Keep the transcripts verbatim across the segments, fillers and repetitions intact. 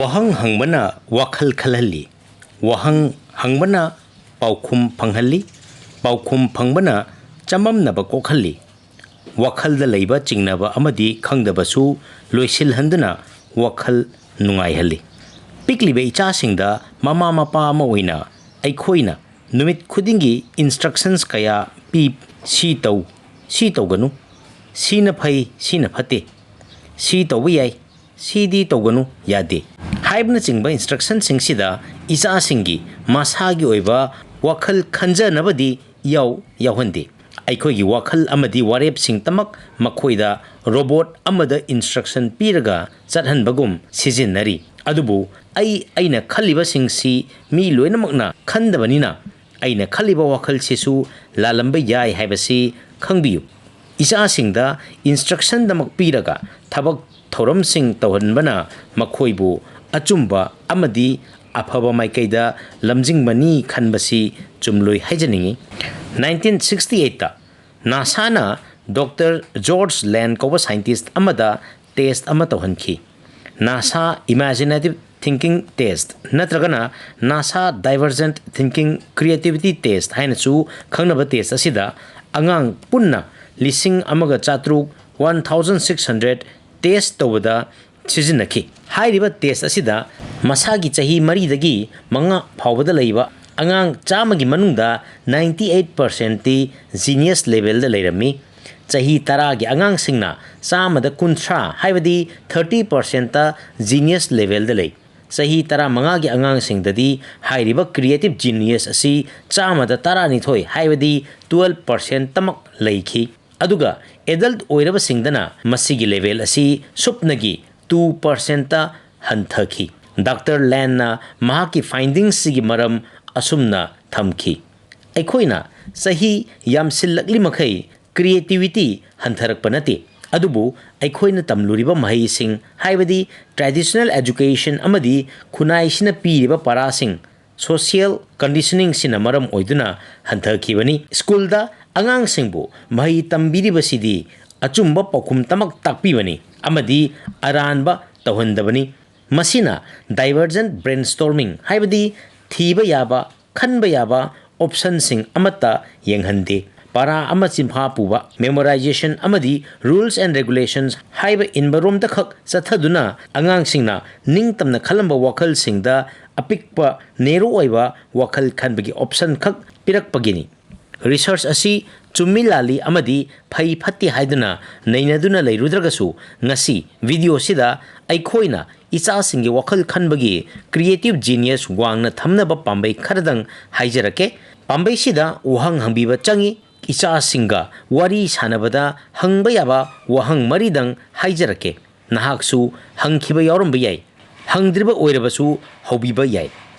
ꯋꯥꯍꯪ ꯍꯪꯕꯅ ꯋꯥꯈꯜ ꯈꯜꯍꯜꯂꯤ꯫ ꯋꯥꯍꯪ ꯍꯪꯕꯅ ꯄꯥꯎꯈꯨꯝ ꯐꯪꯍꯜꯂꯤ꯫ ꯄꯥꯎꯈꯨꯝ ꯐꯪꯕꯅ ꯆꯃꯝꯅꯕ ꯀꯣꯛꯍꯜꯂꯤ꯫ ꯋꯥꯈꯜꯗ ꯂꯩꯕ ꯆꯤꯡꯅꯕ ꯑꯃꯗꯤ ꯈꯪꯗꯕꯁꯨ ꯂꯣꯏꯁꯤꯜꯍꯟꯗꯨꯅ ꯋꯥꯈꯜ ꯅꯨꯡꯉꯥꯏꯍꯜꯂꯤ꯫ ꯄꯤꯛꯂꯤꯕ ꯏꯆꯥꯁꯤꯡꯗ ꯃꯃꯥ ꯃꯄꯥ ꯑꯃ ꯑꯣꯏꯅ ꯑꯩꯈꯣꯏꯅ ꯅꯨꯃꯤꯠ ꯈꯨꯗꯤꯡꯒꯤ instructions ꯀꯌꯥ ꯄꯤ꯫ "ꯁꯤ ꯇꯧ, ꯁꯤ ꯇꯧꯒꯅꯨ, ꯁꯤꯅ ꯐꯩ, ꯁꯤꯅ ꯐꯠꯇꯦ, ꯁꯤ ꯇꯧꯕ ꯌꯥꯏ, ꯁꯤꯗꯤ ꯇꯧꯒꯅꯨ, ꯌꯥꯗꯦ" ꯍꯥꯏꯕꯅꯆꯤꯡꯕ instructionꯁꯤꯡꯁꯤꯗ ꯏꯆꯥꯁꯤꯡꯒꯤ ꯃꯁꯥꯒꯤ ꯑꯣꯏꯕ ꯋꯥꯈꯜ ꯈꯟꯖꯅꯕꯗꯤ ꯌꯥꯎ ꯌꯥꯎꯍꯟꯗꯦ꯫ ꯑꯩꯈꯣꯏꯒꯤ ꯋꯥꯈꯜ ꯑꯃꯗꯤ ꯋꯥꯔꯦꯞꯁꯤꯡꯇꯃꯛ ꯃꯈꯣꯏꯗ robot ꯑꯃꯗ instruction ꯄꯤꯔꯒ ꯆꯠꯍꯟꯕꯒꯨꯝ ꯁꯤꯖꯤꯟꯅꯔꯤ꯫ ꯑꯗꯨꯕꯨ ꯑꯩ ꯑꯩꯅ ꯈꯜꯂꯤꯕꯁꯤꯡꯁꯤ ꯃꯤ ꯂꯣꯏꯅꯃꯛꯅ ꯈꯟꯗꯕꯅꯤꯅ, ꯑꯩꯅ ꯈꯜꯂꯤꯕ ꯋꯥꯈꯜꯁꯤꯁꯨ ꯂꯥꯜꯂꯝꯕ ꯌꯥꯏ ꯍꯥꯏꯕꯁꯤ ꯈꯪꯕꯤꯌꯨ꯫ ꯏꯆꯥꯁꯤꯡꯗ instructionꯗꯃꯛ ꯄꯤꯔꯒ ꯊꯕꯛ ꯊꯧꯔꯝꯁꯤꯡ ꯇꯧꯍꯟꯕꯅ ꯃꯈꯣꯏꯕꯨ ꯑꯆꯨꯝꯕ ꯑꯃꯗꯤ ꯑꯐꯕ ꯃꯥꯏꯀꯩꯗ ꯂꯝꯖꯤꯡꯕꯅꯤ ꯈꯟꯕꯁꯤ ꯆꯨꯝꯂꯣꯏ ꯍꯥꯏꯖꯅꯤꯡꯏ꯫ Nineteen sixty eightꯇ NASAꯅ Doctor George Land ꯀꯧꯕ scientist ꯑꯃꯗ test ꯑꯃ ꯇꯧꯍꯟꯈꯤ꯫ NASA Imaginative Thinking Test ꯅꯠꯇ꯭ꯔꯒꯅ NASA Divergent Thinking Creativity Test ꯍꯥꯏꯅꯁꯨ ꯈꯪꯅꯕ test ꯑꯁꯤꯗ ꯑꯉꯥꯡ ꯄꯨꯟꯅ ꯂꯤꯁꯤꯡ ꯑꯃꯒ ꯆꯥꯇ꯭ꯔꯨꯛ, one thousand six hundred, test ꯇꯧꯕꯗ ꯁꯤꯖꯤꯟꯅꯈꯤ꯫ ꯍꯥꯏꯔꯤꯕ test ꯑꯁꯤꯗ ꯃꯁꯥꯒꯤ ꯆꯍꯤ ꯃꯔꯤꯗꯒꯤ ꯃꯉꯥ ꯐꯥꯎꯕꯗ ꯂꯩꯕ ꯑꯉꯥꯡ ꯆꯥꯝꯃꯒꯤ ꯃꯅꯨꯡꯗ ninety eight percentꯇꯤ genius levelꯗ ꯂꯩꯔꯝꯃꯤ꯫ ꯆꯍꯤ ꯇꯔꯥꯒꯤ ꯑꯉꯥꯡꯁꯤꯡꯅ ꯆꯥꯝꯃꯗ ꯀꯨꯟꯊ꯭ꯔꯥ, ꯍꯥꯏꯕꯗꯤ thirty percentꯇ genius levelꯗ ꯂꯩ꯫ ꯆꯍꯤ ꯇꯔꯥꯃꯉꯥꯒꯤ ꯑꯉꯥꯡꯁꯤꯡꯗꯗꯤ ꯍꯥꯏꯔꯤꯕ creative genius ꯑꯁꯤ ꯆꯥꯝꯃꯗ ꯇꯔꯥꯅꯤꯊꯣꯏ, ꯍꯥꯏꯕꯗꯤ twelve percentꯇꯃꯛ ꯂꯩꯈꯤ꯫ ꯑꯗꯨꯒ adult ꯑꯣꯏꯔꯕꯁꯤꯡꯗꯅ ꯃꯁꯤꯒꯤ level ꯑꯁꯤ ꯁꯨꯞꯅꯒꯤ two percentꯇ ꯍꯟꯊꯈꯤ꯫ Doctor Landꯅ ꯃꯍꯥꯛꯀꯤ findingꯁꯤꯒꯤ ꯃꯔꯝ ꯑꯁꯨꯝꯅ ꯊꯝꯈꯤ, "ꯑꯩꯈꯣꯏꯅ ꯆꯍꯤ ꯌꯥꯝꯁꯤꯜꯂꯛꯂꯤ ꯃꯈꯩ creativity ꯍꯟꯊꯔꯛꯄ ꯅꯠꯇꯦ, ꯑꯗꯨꯕꯨ ꯑꯩꯈꯣꯏꯅ ꯇꯝꯂꯨꯔꯤꯕ ꯃꯍꯩꯁꯤꯡ, ꯍꯥꯏꯕꯗꯤ traditional education ꯑꯃꯗꯤ ꯈꯨꯟꯅꯥꯏꯁꯤꯅ ꯄꯤꯔꯤꯕ ꯄꯔꯥꯁꯤꯡ, social conditioningꯁꯤꯅ ꯃꯔꯝ ꯑꯣꯏꯗꯨꯅ ꯍꯟꯊꯈꯤꯕꯅꯤ꯫ ꯁ꯭ꯀꯨꯜꯗ ꯑꯉꯥꯡꯁꯤꯡꯕꯨ ꯃꯍꯩ ꯇꯝꯕꯤꯔꯤꯕꯁꯤꯗꯤ ꯑꯆꯨꯝꯕ ꯄꯥꯎꯈꯨꯝꯇꯃꯛ ꯇꯥꯛꯄꯤꯕꯅꯤ ꯑꯃꯗꯤ ꯑꯔꯥꯟꯕ ꯇꯧꯍꯟꯗꯕꯅꯤ꯫ ꯃꯁꯤꯅ divergent brainstorming, ꯍꯥꯏꯕꯗꯤ ꯊꯤꯕ ꯌꯥꯕ, ꯈꯟꯕ ꯌꯥꯕ optionꯁꯤꯡ ꯑꯃꯠꯇ ꯌꯦꯡꯍꯟꯗꯦ꯫ ꯄꯥꯔꯥ ꯑꯃ ꯆꯤꯟꯐꯥ ꯄꯨꯕ memorization ꯑꯃꯗꯤ rules and regulations ꯍꯥꯏꯕ ꯏꯟꯕꯔꯣꯝꯗ ꯈꯛ ꯆꯠꯊꯗꯨꯅ, ꯑꯉꯥꯡꯁꯤꯡꯅ ꯅꯤꯡꯇꯝꯅ ꯈꯜꯂꯝꯕ ꯋꯥꯈꯜꯁꯤꯡꯗ ꯑꯄꯤꯛꯄ, ꯅꯦꯔꯣ ꯑꯣꯏꯕ ꯋꯥꯈꯜ ꯈꯟꯕꯒꯤ option ꯈꯛ ꯄꯤꯔꯛꯄꯒꯤꯅꯤ꯫ Research ꯑꯁꯤ ꯆꯨꯝꯃꯤ ꯂꯥꯜꯂꯤ ꯑꯃꯗꯤ ꯐꯩ ꯐꯠꯇꯦ ꯍꯥꯏꯗꯨꯅ ꯅꯩꯅꯗꯨꯅ ꯂꯩꯔꯨꯗ꯭ꯔꯒꯁꯨ, ꯉꯁꯤ videoꯁꯤꯗ ꯑꯩꯈꯣꯏꯅ ꯏꯆꯥꯁꯤꯡꯒꯤ ꯋꯥꯈꯜ ꯈꯟꯕꯒꯤ creative genius ꯋꯥꯡꯅ ꯊꯝꯅꯕ ꯄꯥꯝꯕꯩ ꯈꯔꯗꯪ ꯍꯥꯏꯖꯔꯛꯀꯦ꯫ ꯄꯥꯝꯕꯩꯁꯤꯗ ꯋꯥꯍꯪ ꯍꯪꯕꯤꯕ ꯆꯪꯏ꯫ ꯏꯆꯥꯁꯤꯡꯒ ꯋꯥꯔꯤ ꯁꯥꯟꯅꯕꯗ ꯍꯪꯕ ꯌꯥꯕ ꯋꯥꯍꯪ ꯃꯔꯤꯗꯪ ꯍꯥꯏꯖꯔꯛꯀꯦ꯫ ꯅꯍꯥꯛꯁꯨ ꯍꯪꯈꯤꯕ ꯌꯥꯎꯔꯝꯕ ꯌꯥꯏ꯫ ꯍꯪꯗ꯭ꯔꯤꯕ ꯑꯣꯏꯔꯕꯁꯨ ꯍꯧꯕꯤꯕ ꯌꯥꯏ꯫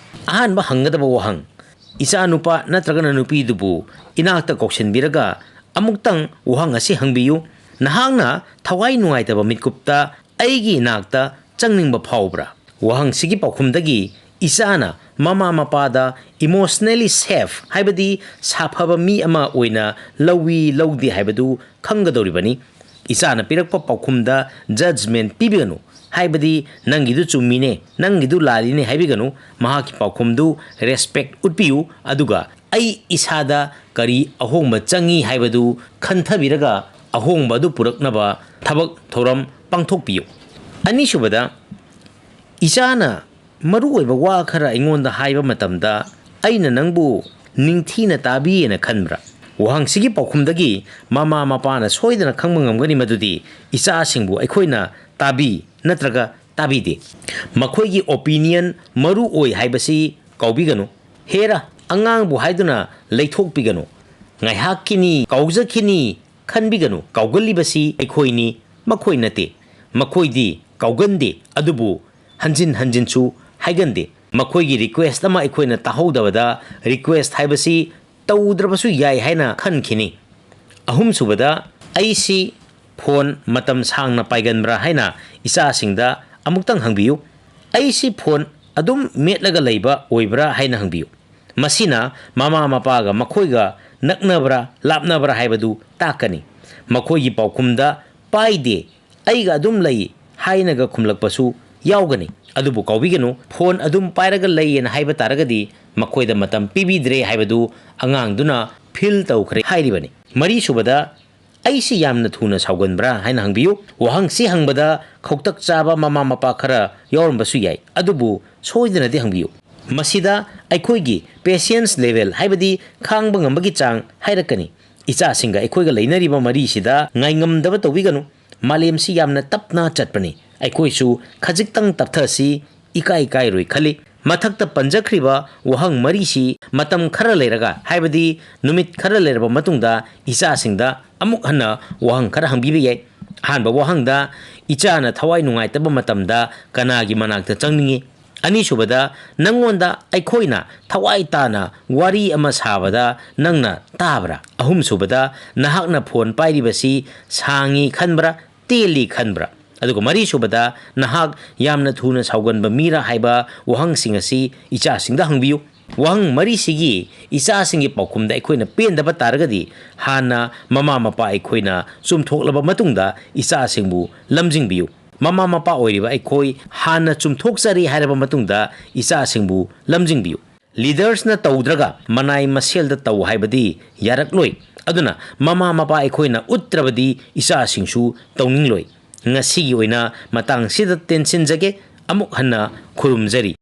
ꯑꯍꯥꯟꯕ ꯍꯪꯒꯗꯕ ꯋꯥꯍꯪ: ꯏꯆꯥ ꯅꯨꯄꯥ ꯅꯠꯇ꯭ꯔꯒꯅ ꯅꯨꯄꯤꯗꯨꯕꯨ ꯏꯅꯥꯛꯇ ꯀꯧꯁꯤꯟꯕꯤꯔꯒ ꯑꯃꯨꯛꯇꯪ ꯋꯥꯍꯪ ꯑꯁꯤ ꯍꯪꯕꯤꯌꯨ꯫ "ꯅꯍꯥꯛꯅ ꯊꯋꯥꯏ ꯅꯨꯡꯉꯥꯏꯇꯕ ꯃꯤꯠꯀꯨꯞꯇ ꯑꯩꯒꯤ ꯏꯅꯥꯛꯇ ꯆꯪꯅꯤꯡꯕ ꯐꯥꯎꯕ꯭ꯔꯥ?" ꯋꯥꯍꯪꯁꯤꯒꯤ ꯄꯥꯎꯈꯨꯝꯗꯒꯤ ꯏꯆꯥꯅ ꯃꯃꯥ ꯃꯄꯥꯗ emotionally safe, ꯍꯥꯏꯕꯗꯤ ꯁꯥꯐꯕ ꯃꯤ ꯑꯃ ꯑꯣꯏꯅ ꯂꯧꯏ ꯂꯧꯗꯦ ꯍꯥꯏꯕꯗꯨ ꯈꯪꯒꯗꯧꯔꯤꯕꯅꯤ꯫ ꯏꯆꯥꯅ ꯄꯤꯔꯛꯄ ꯄꯥꯎꯈꯨꯝꯗ judgment ꯄꯤꯕꯤꯒꯅꯨ, ꯍꯥꯏꯕꯗꯤ "ꯅꯪꯒꯤꯗꯨ ꯆꯨꯝꯃꯤꯅꯦ, ꯅꯪꯒꯤꯗꯨ ꯂꯥꯜꯂꯤꯅꯦ" ꯍꯥꯏꯕꯤꯒꯅꯨ꯫ ꯃꯍꯥꯛꯀꯤ ꯄꯥꯎꯈꯨꯝꯗꯨ respect ꯎꯠꯄꯤꯌꯨ, ꯑꯗꯨꯒ ꯑꯩ ꯏꯁꯥꯗ ꯀꯔꯤ ꯑꯍꯣꯡꯕ ꯆꯪꯏ ꯍꯥꯏꯕꯗꯨ ꯈꯟꯊꯕꯤꯔꯒ ꯑꯍꯣꯡꯕ ꯑꯗꯨ ꯄꯨꯔꯛꯅꯕ ꯊꯕꯛ ꯊꯧꯔꯝ ꯄꯥꯡꯊꯣꯛꯄꯤꯌꯨ꯫ ꯑꯅꯤꯁꯨꯕꯗ, ꯏꯆꯥꯅ ꯃꯔꯨꯑꯣꯏꯕ ꯋꯥ ꯈꯔ ꯑꯩꯉꯣꯟꯗ ꯍꯥꯏꯕ ꯃꯇꯝꯗ ꯑꯩꯅ ꯅꯪꯕꯨ ꯅꯤꯡꯊꯤꯅ ꯇꯥꯕꯤꯌꯦꯅ ꯈꯟꯕ꯭ꯔꯥ? ꯋꯥꯍꯪꯁꯤꯒꯤ ꯄꯥꯎꯈꯨꯝꯗꯒꯤ ꯃꯃꯥ ꯃꯄꯥꯅ ꯁꯣꯏꯗꯅ ꯈꯪꯕ ꯉꯝꯒꯅꯤ ꯃꯗꯨꯗꯤ ꯏꯆꯥꯁꯤꯡꯕꯨ ꯑꯩꯈꯣꯏꯅ ꯇꯥꯕꯤ ꯅꯠꯇ꯭ꯔꯒ ꯇꯥꯕꯤꯗꯦ꯫ ꯃꯈꯣꯏꯒꯤ opinion ꯃꯔꯨ ꯑꯣꯏ ꯍꯥꯏꯕꯁꯤ ꯀꯥꯎꯕꯤꯒꯅꯨ꯫ ꯍꯦꯔꯥ, ꯑꯉꯥꯡꯕꯨ ꯍꯥꯏꯗꯨꯅ ꯂꯩꯊꯣꯛꯄꯤꯒꯅꯨ꯫ ꯉꯥꯏꯍꯥꯛꯀꯤꯅꯤ, ꯀꯥꯎꯖꯈꯤꯅꯤ ꯈꯟꯕꯤꯒꯅꯨ꯫ ꯀꯥꯎꯒꯜꯂꯤꯕꯁꯤ ꯑꯩꯈꯣꯏꯅꯤ, ꯃꯈꯣꯏ ꯅꯠꯇꯦ꯫ ꯃꯈꯣꯏꯗꯤ ꯀꯥꯎꯒꯟꯗꯦ, ꯑꯗꯨꯕꯨ ꯍꯟꯖꯤꯟ ꯍꯟꯖꯤꯟꯁꯨ ꯍꯥꯏꯒꯟꯗꯦ꯫ ꯃꯈꯣꯏꯒꯤ request ꯑꯃ ꯑꯩꯈꯣꯏꯅ ꯇꯥꯍꯧꯗꯕꯗ request ꯍꯥꯏꯕꯁꯤ ꯇꯧꯗ꯭ꯔꯕꯁꯨ ꯌꯥꯏ ꯍꯥꯏꯅ ꯈꯟꯈꯤꯅꯤ꯫ ꯑꯍꯨꯝꯁꯨꯕꯗ, "ꯑꯩꯁꯤ ꯐꯣꯟ ꯃꯇꯝ ꯁꯥꯡꯅ ꯄꯥꯏꯒꯟꯕ꯭ꯔꯥ?" ꯍꯥꯏꯅ ꯏꯆꯥꯁꯤꯡꯗ ꯑꯃꯨꯛꯇꯪ ꯍꯪꯕꯤꯌꯨ꯫ "ꯑꯩꯁꯤ ꯐꯣꯟ ꯑꯗꯨꯝ ꯃꯦꯠꯂꯒ ꯂꯩꯕ ꯑꯣꯏꯕ꯭ꯔꯥ?" ꯍꯥꯏꯅ ꯍꯪꯕꯤꯌꯨ꯫ ꯃꯁꯤꯅ ꯃꯃꯥ ꯃꯄꯥꯒ ꯃꯈꯣꯏꯒ ꯅꯛꯅꯕ꯭ꯔꯥ ꯂꯥꯞꯅꯕ꯭ꯔꯥ ꯍꯥꯏꯕꯗꯨ ꯇꯥꯛꯀꯅꯤ꯫ ꯃꯈꯣꯏꯒꯤ ꯄꯥꯎꯈꯨꯝꯗ "ꯄꯥꯏꯗꯦ, ꯑꯩꯒ ꯑꯗꯨꯝ ꯂꯩ" ꯍꯥꯏꯅꯒ ꯈꯨꯝꯂꯛꯄꯁꯨ ꯌꯥꯎꯒꯅꯤ꯫ ꯑꯗꯨꯕꯨ ꯀꯥꯎꯕꯤꯒꯅꯨ, ꯐꯣꯟ ꯑꯗꯨꯝ ꯄꯥꯏꯔꯒ ꯂꯩꯌꯦꯅ ꯍꯥꯏꯕ ꯇꯥꯔꯒꯗꯤ ꯃꯈꯣꯏꯗ ꯃꯇꯝ ꯄꯤꯕꯤꯗ꯭ꯔꯦ ꯍꯥꯏꯕꯗꯨ ꯑꯉꯥꯡꯗꯨꯅ ꯐꯤꯜ ꯇꯧꯈ꯭ꯔꯦ ꯍꯥꯏꯔꯤꯕꯅꯤ꯫ ꯃꯔꯤꯁꯨꯕꯗ, "ꯑꯩꯁꯤ ꯌꯥꯝꯅ ꯊꯨꯅ ꯁꯥꯎꯒꯟꯕ꯭ꯔꯥ?" ꯍꯥꯏꯅ ꯍꯪꯕꯤꯌꯨ꯫ ꯋꯥꯍꯪꯁꯤ ꯍꯪꯕꯗ ꯈꯧꯇꯛ ꯆꯥꯕ ꯃꯃꯥ ꯃꯄꯥ ꯈꯔ ꯌꯥꯎꯔꯝꯕꯁꯨ ꯌꯥꯏ, ꯑꯗꯨꯕꯨ ꯁꯣꯏꯗꯅꯗꯤ ꯍꯪꯕꯤꯌꯨ꯫ ꯃꯁꯤꯗ ꯑꯩꯈꯣꯏꯒꯤ ꯄꯦꯁꯦꯟꯁ ꯂꯦꯚꯦꯜ, ꯍꯥꯏꯕꯗꯤ ꯈꯥꯡꯕ ꯉꯝꯕꯒꯤ ꯆꯥꯡ ꯍꯥꯏꯔꯛꯀꯅꯤ꯫ ꯏꯆꯥꯁꯤꯡꯒ ꯑꯩꯈꯣꯏꯒ ꯂꯩꯅꯔꯤꯕ ꯃꯔꯤꯁꯤꯗ ꯉꯥꯏꯉꯝꯗꯕ ꯇꯧꯕꯤꯒꯅꯨ꯫ ꯃꯥꯂꯦꯝꯁꯤ ꯌꯥꯝꯅ ꯇꯞꯅ ꯆꯠꯄꯅꯤ꯫ ꯑꯩꯈꯣꯏꯁꯨ ꯈꯖꯤꯛꯇꯪ ꯇꯞꯊꯁꯤ, ꯏꯀꯥꯏ ꯀꯥꯏꯔꯣꯏ ꯈꯜꯂꯤ꯫ ꯃꯊꯛꯇ ꯄꯟꯖꯈ꯭ꯔꯤꯕ ꯋꯥꯍꯪ ꯃꯔꯤꯁꯤ ꯃꯇꯝ ꯈꯔ ꯂꯩꯔꯒ, ꯍꯥꯏꯕꯗꯤ ꯅꯨꯃꯤꯠ ꯈꯔ ꯂꯩꯔꯕ ꯃꯇꯨꯡꯗ, ꯏꯆꯥꯁꯤꯡꯗ ꯑꯃꯨꯛ ꯍꯟꯅ ꯋꯥꯍꯪ ꯈꯔ ꯍꯪꯕꯤꯕ ꯌꯥꯏ꯫ ꯑꯍꯥꯟꯕ ꯋꯥꯍꯪꯗ, "ꯏꯆꯥꯅ ꯊꯋꯥꯏ ꯅꯨꯡꯉꯥꯏꯇꯕ ꯃꯇꯝꯗ ꯀꯅꯥꯒꯤ ꯃꯅꯥꯛꯇ ꯆꯪꯅꯤꯡꯏ?" ꯑꯅꯤꯁꯨꯕꯗ, "ꯅꯪꯉꯣꯟꯗ ꯑꯩꯈꯣꯏꯅ ꯊꯋꯥꯏ ꯇꯥꯅ ꯋꯥꯔꯤ ꯑꯃ ꯁꯥꯕꯗ ꯅꯪꯅ ꯇꯥꯕ꯭ꯔꯥ?" ꯑꯍꯨꯝꯁꯨꯕꯗ, "ꯅꯍꯥꯛꯅ ꯐꯣꯟ ꯄꯥꯏꯔꯤꯕꯁꯤ ꯁꯥꯡꯉꯤ ꯈꯟꯕ꯭ꯔꯥ, ꯇꯦꯜꯂꯤ ꯈꯟꯕ꯭ꯔꯥ?" ꯑꯗꯨꯒ ꯃꯔꯤꯁꯨꯕꯗ, "ꯅꯍꯥꯛ ꯌꯥꯝꯅ ꯊꯨꯅ ꯁꯥꯎꯒꯟꯕ ꯃꯤꯔꯥ?" ꯍꯥꯏꯕ ꯋꯥꯍꯪꯁꯤꯡ ꯑꯁꯤ ꯏꯆꯥꯁꯤꯡꯗ ꯍꯪꯕꯤꯌꯨ꯫ ꯋꯥꯍꯪ ꯃꯔꯤꯁꯤꯒꯤ ꯏꯆꯥꯁꯤꯡꯒꯤ ꯄꯥꯎꯈꯨꯝꯗ ꯑꯩꯈꯣꯏꯅ ꯄꯦꯟꯗꯕ ꯇꯥꯔꯒꯗꯤ, ꯍꯥꯟꯅ ꯃꯃꯥ ꯃꯄꯥ ꯑꯩꯈꯣꯏꯅ ꯆꯨꯝꯊꯣꯛꯂꯕ ꯃꯇꯨꯡꯗ ꯏꯆꯥꯁꯤꯡꯕꯨ ꯂꯝꯖꯤꯡꯕꯤꯌꯨ꯫ ꯃꯃꯥ ꯃꯄꯥ ꯑꯣꯏꯔꯤꯕ ꯑꯩꯈꯣꯏ ꯍꯥꯟꯅ ꯆꯨꯝꯊꯣꯛꯆꯔꯤ ꯍꯥꯏꯔꯕ ꯃꯇꯨꯡꯗ ꯏꯆꯥꯁꯤꯡꯕꯨ ꯂꯝꯖꯤꯡꯕꯤꯌꯨ꯫ ꯂꯤꯗꯔꯁꯅ ꯇꯧꯗ꯭ꯔꯒ ꯃꯅꯥꯏ ꯃꯁꯦꯜꯗ ꯇꯧ ꯍꯥꯏꯕꯗꯤ ꯌꯥꯔꯛꯂꯣꯏ꯫ ꯑꯗꯨꯅ ꯃꯃꯥ ꯃꯄꯥ ꯑꯩꯈꯣꯏꯅ ꯎꯠꯇ꯭ꯔꯕꯗꯤ ꯏꯆꯥꯁꯤꯡꯁꯨ ꯇꯧꯅꯤꯡꯂꯣꯏ꯫ ꯉꯁꯤꯒꯤ ꯑꯣꯏꯅ ꯃꯇꯥꯡꯁꯤꯗ ꯇꯦꯟꯁꯤꯟꯖꯒꯦ꯫ ꯑꯃꯨꯛ ꯍꯟꯅ ꯈꯨꯔꯨꯝꯖꯔꯤ꯫